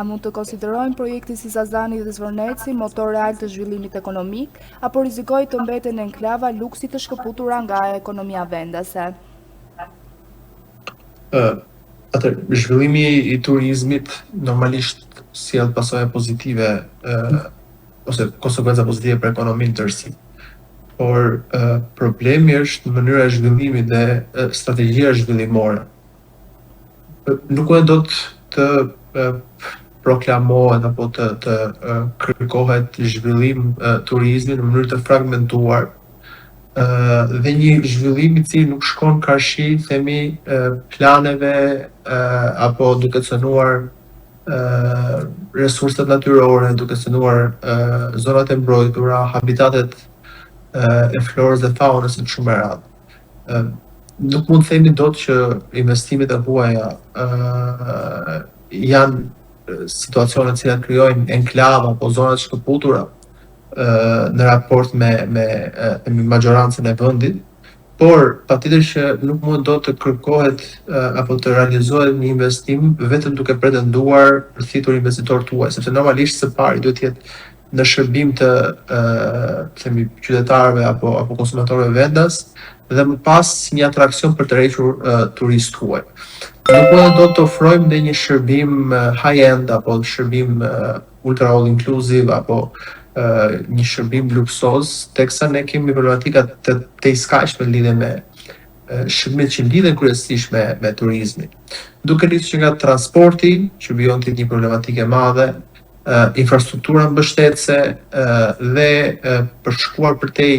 A mund të konsiderohen projekte si Sazani dhe Zvërneci motor real të zhvillimit ekonomik, apo rrezikojnë të mbeten enklava luksi të shkëputura nga ekonomia vendase? Atëherë, zhvillimi i turizmit normalisht sjell pasoja pozitive ose konsekuenca pozitive për ekonominë në tërësi. Por problemi është mënyra e zhvillimit dhe strategjia zhvillimore. Nuk mund dot të proklamohet apo të të kërkohet zhvillim turizmi në mënyrë të fragmentuar dhe një zhvillim i cili nuk shkon karshi, themi, planeve apo duke cënuar resurset natyrore, duke cënuar zonat e mbrojtura, habitatet e florës dhe faunës e kështu me radhë. Nuk mund të themi dot që investimet e huaja janë situacione të cilat krijojnë enklava apo zona të shkëputura në raport me me me maxhorancën e vendit, por patjetër që nuk mund dot të kërkohet apo të realizohet një investim vetëm duke pretenduar për të thithur investitor të huaj, sepse normalisht së pari duhet të jetë në shërbim të themi qytetarëve apo apo konsumatorëve vendas dhe më pas një atraksion për të tërhequr turistë huaj. Nuk mund dot të ofrojmë ndonjë shërbim high-end apo shërbim ultra all inclusive apo një shërbim luksoz, teksa ne kemi problematika të tejskajshme në lidhje me shërbimet që lidhen kryesisht me me turizmin. Duke nisur që nga transporti, që vijon të jetë një problematikë e madhe, infrastruktura mbështetëse dhe për të shkuar përtej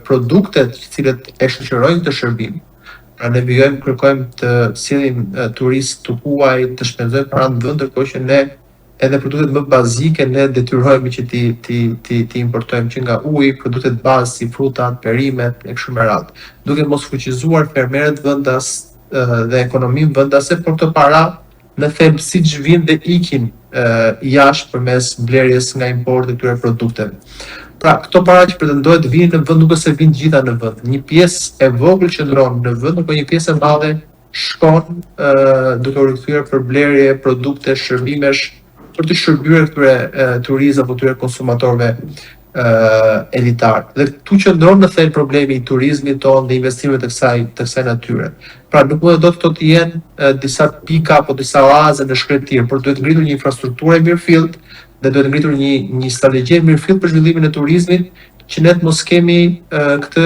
produktet të cilët e shoqërojnë këtë shërbim. Pra ne vijojmë kërkojmë të sjellim turistë të huaj, të shpenzojnë para në vend, ndërkohë që ne edhe produktet më bazike ne detyrohemi që ti ti ti ti importojmë që nga uji, produktet bazë si frutat, perimet e kështu me radhë, duke mos fuqizuar fermerët vendas dhe ekonominë vendase, por këto para në thelb siç vijnë dhe ikin jashtë përmes blerjes nga importi i këtyre produkteve. Pra, këto para që pretendohet të vinë në vend nuk është se vijnë të gjitha në vend. Një pjesë e vogël qëndron në vend, por një pjesë e madhe shkon duke u rikthyer për blerje produkte, shërbimesh për të shërbyer këtyre turistëve apo këtyre konsumatorëve elitar. Dhe këtu qëndron në thelb problemi i turizmit tonë dhe investimeve të kësaj të kësaj natyre. Pra nuk mund dot këto të jenë disa pika apo disa oaze në shkretëtirë, por duhet ngritur një infrastrukturë e mirëfillt dhe duhet ngritur një një strategji e mirëfillt për zhvillimin e turizmit që ne të mos kemi këtë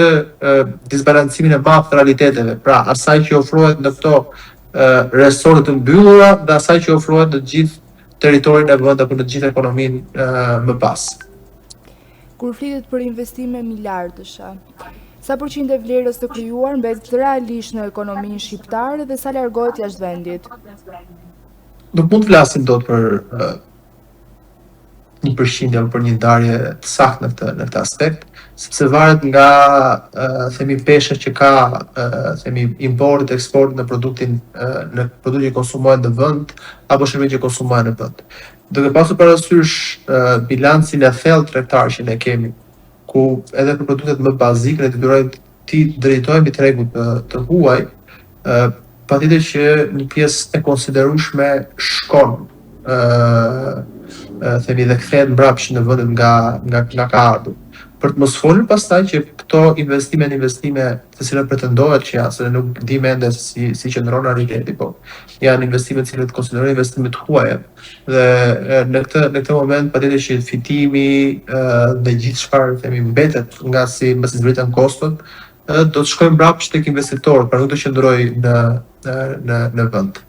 disbalancimin e madh të realiteteve, pra asaj që ofrohet në këto resorte të mbyllura dhe asaj që ofrohet në të gjithë territorin e vendit apo në të gjithë ekonominë më pas. Kur flitet për investime miliardëshe, sa përqind e vlerës të krijuar mbetet realisht në ekonominë shqiptare dhe sa largohet jashtë vendit? Nuk mund të flasim dot për një përqindje apo për një ndarje të saktë në këtë në këtë aspekt, sepse varet nga themi pesha që ka themi importit, eksportit në produktin në produktin që konsumohet në vend apo shërbimet që konsumohen në vend. Duke pasur parasysh bilancin e thellë tregtar që ne kemi, ku edhe për produktet më bazike ne detyrojmë t'i drejtohemi tregut të, të huaj, patjetër që një pjesë e konsiderueshme shkon ë themi dhe kthehet mbrapsht në vendet nga nga nga ka ardhur. Për të mos folur pastaj që këto investime në investime të cilat pretendohet që janë, se nuk dimë ende si si qëndron realiteti, po janë investime të cilat konsiderohen investime të huaja. Dhe në këtë në këtë moment patjetër që fitimi dhe gjithë çfarë themi mbetet nga si mbasi zbritën kostot, do të shkojë mbrapsht tek investitorët, pra nuk do qëndrojë në në në vend.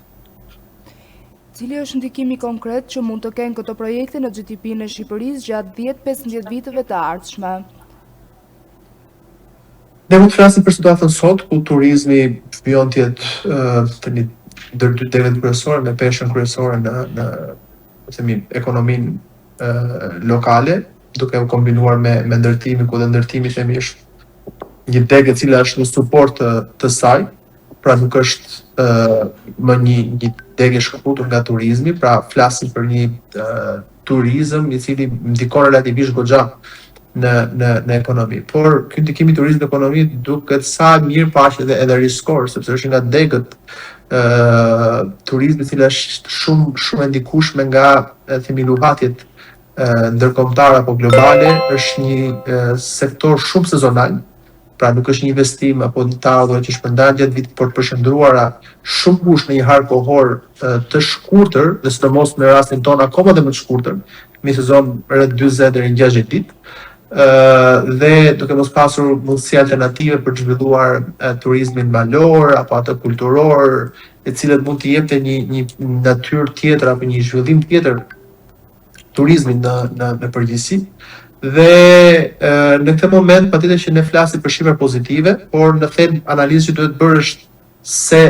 Cili është ndikimi konkret që mund të kenë këto projekte në GDP-në e Shqipërisë gjatë 10-15 viteve të ardhshme? Ne mund të flasim për situatën sot, ku turizmi vijon të jetë themi ndër dy degët kryesore me peshën kryesore në në themi ekonominë lokale, duke u kombinuar me me ndërtimin, ku dhe ndërtimi themi është një degë e cila është në suport të, të saj, pra nuk është uh, më një një degë e shkëputur nga turizmi, pra flasim për një uh, turizëm i cili ndikon relativisht goxha në në në ekonomi. Por ky ndikim i turizmit në ekonomi duket sa mirë po aq edhe edhe riskor, sepse është një nga degët Ë turizmi i cili është shumë shumë e ndikueshme nga themi luhatjet ndërkombëtare apo globale, është një sektor shumë sezonal, pra nuk është një investim apo një të ardhura që shpërndahen gjatë vitit, por të përqendruara shumë ngushtë në një hark kohor të shkurtër dhe sidomos në rastin tonë akoma dhe më të shkurtër, një sezon rreth 40 deri në 60 ditë, dhe duke mos pasur mundësi alternative për të zhvilluar turizmin malor apo atë kulturor, e cilët mund të jepte një një natyrë tjetër apo një zhvillim tjetër turizmit në në në përgjithësi. Dhe në këtë moment patjetër që ne flasim për shifra pozitive, por në thelb analiza që duhet bërë është se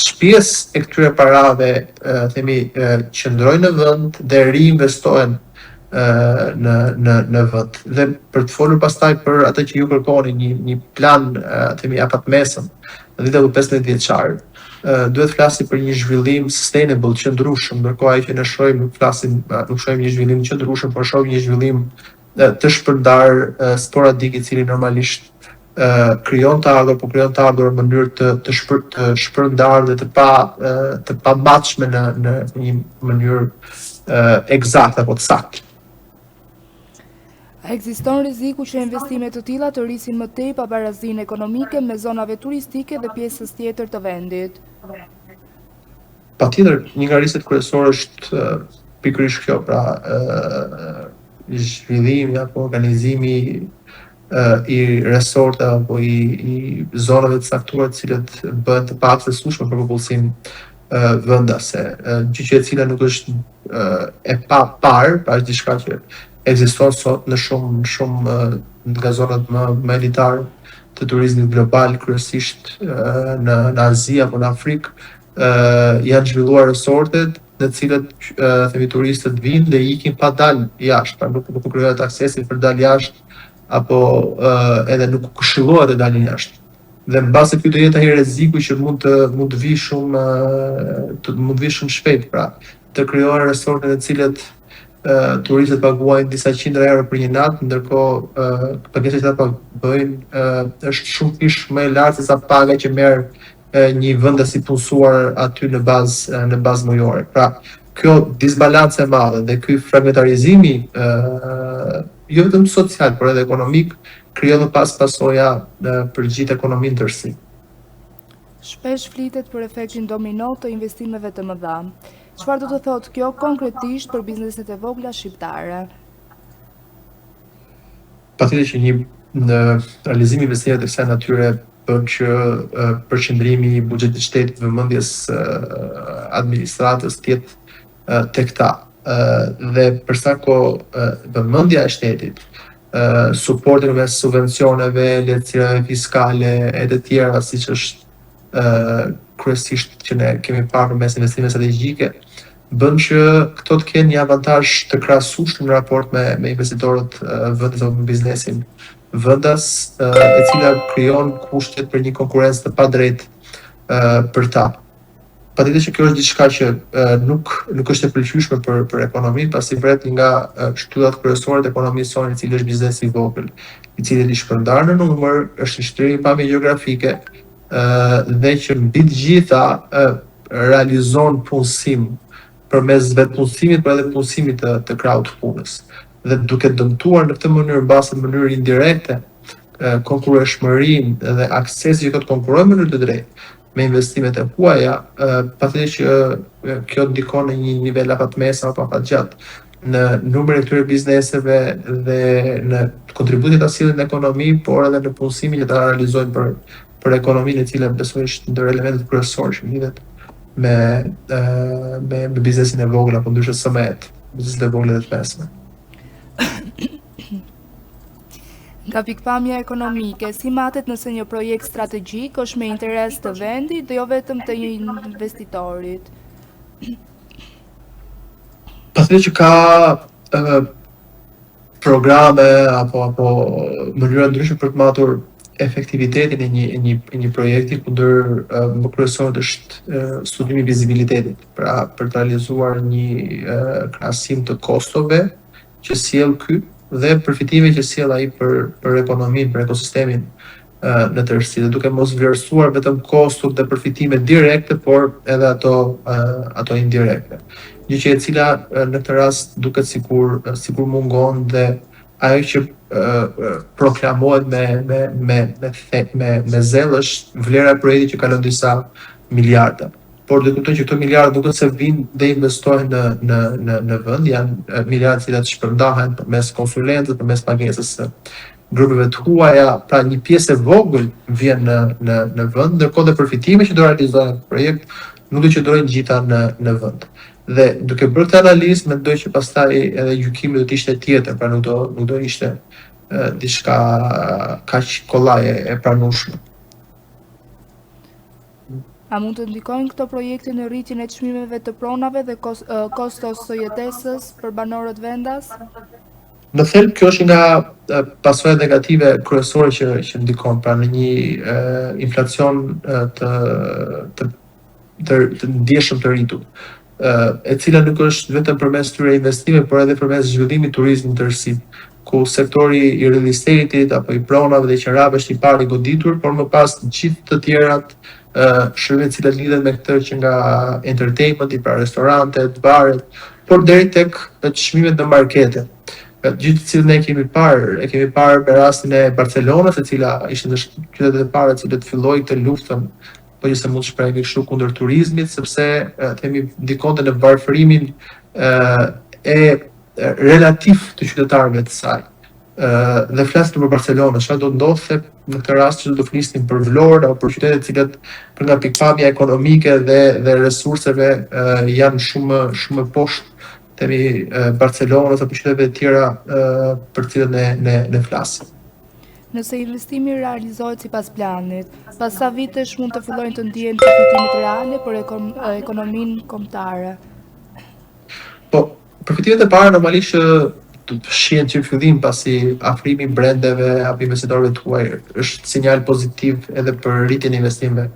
ç'pjesë e këtyre parave themi qëndrojnë në vend dhe riinvestohen në në në vend. Dhe për të folur pastaj për atë që ju kërkoni, një një plan themi afatmesëm, 10 apo 15 vjeçar, duhet të flasim për një zhvillim sustainable, qëndrueshëm, ndërkohë ai që ne shohim nuk flasim nuk shohim një zhvillim të qëndrueshëm, por shohim një zhvillim të shpërndar sporadik i cili normalisht krijon të ardhur, po krijon të ardhur në mënyrë të të, shpër, të shpërndarë dhe të pa të pamatshme në në një mënyrë eksakte apo të saktë. A ekziston rreziku që investime të tilla të rrisin më tej pabarazinë ekonomike mes zonave turistike dhe pjesës tjetër të vendit? Patjetër, një nga risqet kryesore është pikërisht kjo, pra zhvillimi apo organizimi i resorteve apo i, i zonave të caktuara të cilët bëhen të paaksesueshme për popullsinë vendase, gjë që e cila nuk është e pa parë, pra është diçka që ekziston sot në shumë shumë nga zonat më më elitare të turizmit global, kryesisht në në Azi apo në Afrikë, janë zhvilluar resortet në të cilët themi turistët vinë dhe ikin pa dalë jashtë, pra nuk nuk u krijohet aksesi për dalë jashtë apo edhe nuk u këshillohet të dalin jashtë. Dhe mbase ky do jetë ai rreziku që mund të mund të vijë shumë të mund të vijë shumë shpejt, pra të krijohen resorte në të cilët turistët paguajnë disa qindra euro për një natë, ndërkohë pagesa që ata bëjnë është shumë fish më e lartë se sa paga që merr një vendas i punësuar aty në bazë në bazë mujore. Pra, kjo disbalancë e madhe dhe ky fragmentarizimi jo vetëm social, por edhe ekonomik, krijon më pas pasoja për gjithë ekonominë tërësi. Shpesh flitet për efektin domino të investimeve të mëdha. Çfarë do të thotë kjo konkretisht për bizneset e vogla shqiptare? Patjetër që një në realizimi i investimeve të kësaj natyre bën që përqendrimi i buxhetit të shtetit, vëmendjes administratës të jetë tek ta. Dhe për sa kohë vëmendja e shtetit, suporti përmes subvencioneve, lehtësirave fiskale e të tjera, siç është kryesisht që ne kemi parë përmes investimeve strategjike, bën që këto të kenë një avantazh të krahasueshëm në raport me me investitorët vendas apo me biznesin vendas, e cila krijon kushtet për një konkurrencë të padrejtë për ta. Patjetër që kjo është diçka që nuk nuk është e pëlqyeshme për për ekonominë, pasi vret një nga shtyllat kryesore të ekonomisë sonë, i cili është biznesi i vogël, i cili është i shpërndarë në numër, është i shtrirë në pamje gjeografike, dhe që mbi të gjitha realizon punësim përmes vetëpunësimit, por edhe punësimit të, të krahut të punës. Dhe duke dëmtuar në këtë mënyrë mbase në mënyrë indirekte konkurrueshmërinë dhe aksesin që do të konkurrojë në mënyrë të drejtë me investimet e huaja, patjetër që kjo ndikon në një nivel afatmesëm apo afatgjatë në numrin e këtyre bizneseve dhe në kontributin që ta sjellin në ekonomi, por edhe në punësimin që ta realizojnë për për ekonominë e cila besoj është ndër elementët kryesorë që lidhet me me me biznesin e vogël apo ndryshe SME-t, bizneset e vogla dhe të mesme. Nga pikëpamja ekonomike, si matet nëse një projekt strategjik është me interes të vendit dhe jo vetëm të një investitorit? Patjetër që ka programe apo apo mënyra ndryshme për të matur efektivitetin e një e një e një projekti, ku ndër më kryesorët është studimi i vizibilitetit, pra për të realizuar një krahasim të kostove që sjell ky dhe përfitime që sjell ai për për ekonominë, për ekosistemin në tërësi dhe duke mos vlerësuar vetëm kostot dhe përfitimet direkte, por edhe ato ato indirekte. Gjë që e cila në këtë rast duket sikur sikur mungon dhe ajo që proklamohet me me me me me me zell është vlera e projektit që kalon disa miliarda. Por duhet kuptojmë që këto miliarda nuk është se vijnë dhe investohen në në në në vend, janë miliarda të cilat shpërndahen përmes konsulencës, përmes pagesës së grupeve të huaja, pra një pjesë e vogël vjen në në në vend, ndërkohë dhe përfitimet që do realizohen në projekt nuk do qëndrojnë gjitha në në vend. Dhe duke bërë këtë analizë, mendoj që pastaj edhe gjykimi do të ishte tjetër, pra nuk do nuk do ishte diçka kaq kollaj e pranueshme. A mund të ndikojnë këto projekte në rritjen e çmimeve të pronave dhe kostos së jetesës për banorët vendas? Në thelb kjo është nga pasojat negative kryesore që që ndikon, pra në një e, inflacion të të të, të ndjeshëm të rritur, e cila nuk është vetëm përmes këtyre investimeve, por edhe përmes zhvillimit të turizmit në tërësi, ku sektori i real estate-it apo i pronave dhe qerave është i pari i goditur, por më pas gjithë të tjerat shërbimet të cilat lidhen me këtë që nga entertainmenti, pra restorantet, baret, por deri tek çmimet në markete. Gjë të cilën ne kemi parë, e kemi parë me rastin e Barcelonës, e cila ishte ndër qytetet e para të cilët filloi këtë luftën, po qe se mund të shprehemi kështu kundër turizmit, sepse themi ndikonte në varfërimin e relativ të qytetarëve të saj. Dhe flas këtu për Barcelonën, çfarë do të ndodhte në këtë rast që do të flisnim për Vlorën apo për qytete të cilat për nga pikëpamja ekonomike dhe dhe resurseve janë shumë shumë më poshtë themi Barcelonës apo qyteteve të tjera për të cilat ne ne ne flasim. Nëse investimi realizohet sipas planit, pas sa vitesh mund të fillojnë të ndihen përfitimet reale për ekonominë kombëtare? Po, përfitimet e para normalisht që të shihen që në fillim pasi afrimi i brendeve apo investitorëve të huaj është sinjal pozitiv edhe për rritjen e investimeve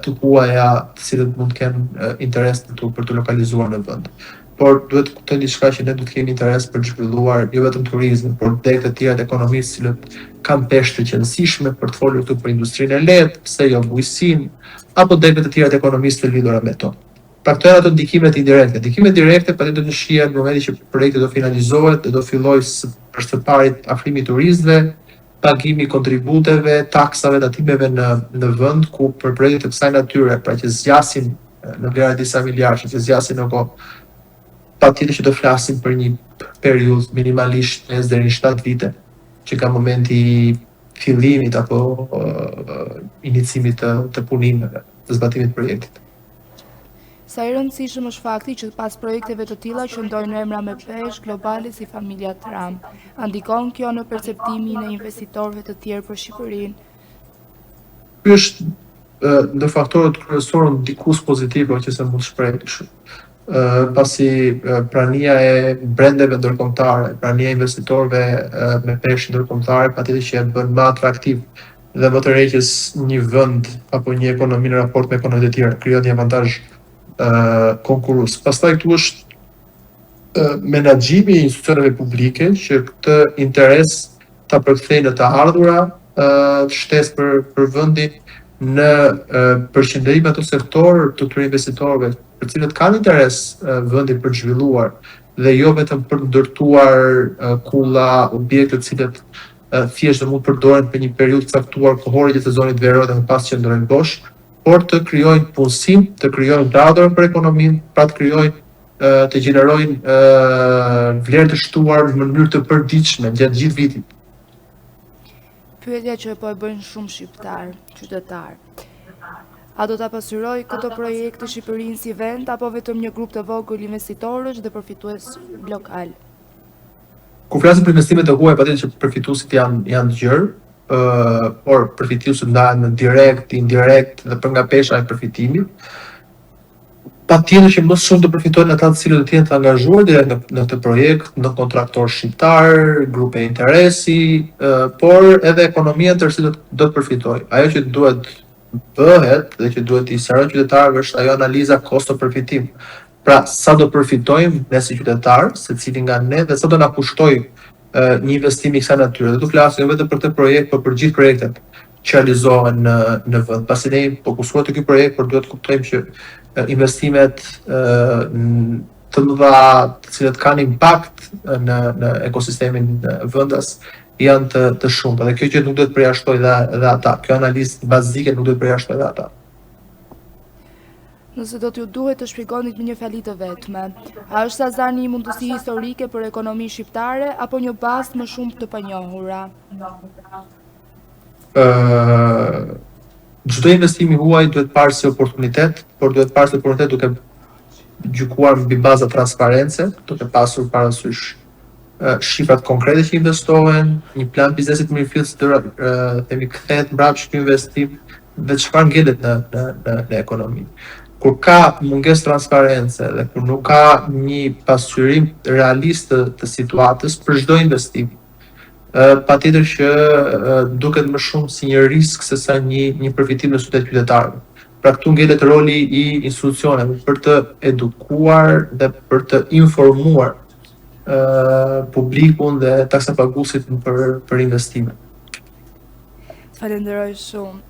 të huaja, të cilët mund të kenë interes për të për të lokalizuar në vend. Por duhet të kuptojmë diçka që ne duhet të kemi interes për të zhvilluar jo vetëm turizmin, por degë të tjera të ekonomisë, të cilët kanë peshë të qenësishme për të folur këtu për industrinë e lehtë, pse jo bujqësinë, apo degë të tjera të ekonomisë të lidhura me to. Pra këto janë ato ndikimet indirekte. Ndikimet direkte patjetër do të shihen në momentin që projekti do finalizohet dhe do fillojë për së pari afrimi i turistëve, pagimi i kontributeve, taksave, tatimeve në në vend ku për projekte të kësaj natyre, pra që zgjasin në vlera disa miliardë, që zgjasin në kohë, patjetër që do flasim për një periudhë minimalisht 5 deri në 7 vite, që nga momenti i fillimit apo uh, inicimit të, të punimeve, të zbatimit të projektit. Sa i rëndësishëm është fakti që pas projekteve të tilla qëndrojnë emra me peshë globale si familja Trump? A ndikon kjo në perceptimin e investitorëve të tjerë për Shqipërinë? Ky është ndër faktorët kryesorë ndikues pozitiv, që se mund të shpreh kështu. Pasi prania e brendeve ndërkombëtare, prania e investitorëve me peshë ndërkombëtare, patjetër që e bën më atraktiv dhe më tërheqës një vend apo një ekonomi në raport me ekonomitë e tjera, krijon një avantazh konkurrues. Pastaj këtu është menaxhimi i institucioneve publike që këtë interes ta përkthejnë në të ardhura të shtesë për për vendin në përqendrim ato sektorë të këtyre investitorëve, për të cilët kanë interes vendi për të zhvilluar dhe jo vetëm për të ndërtuar kulla, objekte të cilët thjesht do mund të përdoren për një periudhë të caktuar kohore gjatë sezonit veror dhe më pas qëndrojnë bosh, por të krijojnë punësim, të krijojnë të ardhura për ekonominë, pra të krijojnë të gjenerojnë vlerë të shtuar në mënyrë të përditshme gjatë gjithë vitit. Pyetja që po e bëjnë shumë shqiptarë, qytetarë. A do ta pasurojë këto projekte Shqipërinë si vend apo vetëm një grup të vogël investitorësh dhe përfitues lokal? Kur flasim për investimet e huaja, patjetër që përfituesit janë janë të gjerë, ë por përfituesit ndahen në direkt, indirekt dhe për nga pesha e përfitimit. Patjetër që më shumë të përfitojnë ata të cilët do të jenë të angazhuar direkt në, në këtë projekt, në kontraktorë shqiptarë, grupe interesi, por edhe ekonomia në tërësi do, do të përfitojë. Ajo që duhet bëhet dhe që duhet t'i sqarojnë qytetarëve është ajo analiza kosto përfitim. Pra, sa do përfitojmë ne si qytetarë, secili nga ne dhe sa do na kushtojë një investim i kësaj natyre. Dhe këtu flasim jo vetëm për këtë projekt, por për gjithë projektet. që realizohen në në vend. Pasi ne jemi fokusuar te ky projekt, por duhet të kuptojmë që investimet të mëdha, të cilat kanë impakt në në ekosistemin vendas janë të të shumta dhe kjo gjë nuk duhet përjashtojë dhe dhe ata. Kjo analizë bazike nuk duhet përjashtojë dhe ata. Nëse do t'ju duhet të shpjegonit me një fjali të vetme, a është Sazani një mundësi historike për ekonominë shqiptare apo një bast më shumë të panjohura? Çdo investim i huaj duhet parë si oportunitet, por duhet parë si oportunitet duke gjykuar mbi baza transparence, duke pasur parasysh shifrat konkrete që investohen, një plan biznesi të mirëfilltë si do themi kthehet mbrapsht ky investim dhe çfarë ngelet në në në, në ekonomi. Kur ka mungesë transparence dhe kur nuk ka një pasqyrim realist të, të situatës për çdo investim, patjetër që duket më shumë si një risk se sa një një përfitim në sytë e qytetarëve. Pra këtu ngelet roli i institucioneve për të edukuar dhe për të informuar publikun dhe taksapaguesit për për investime. Falenderoj shumë.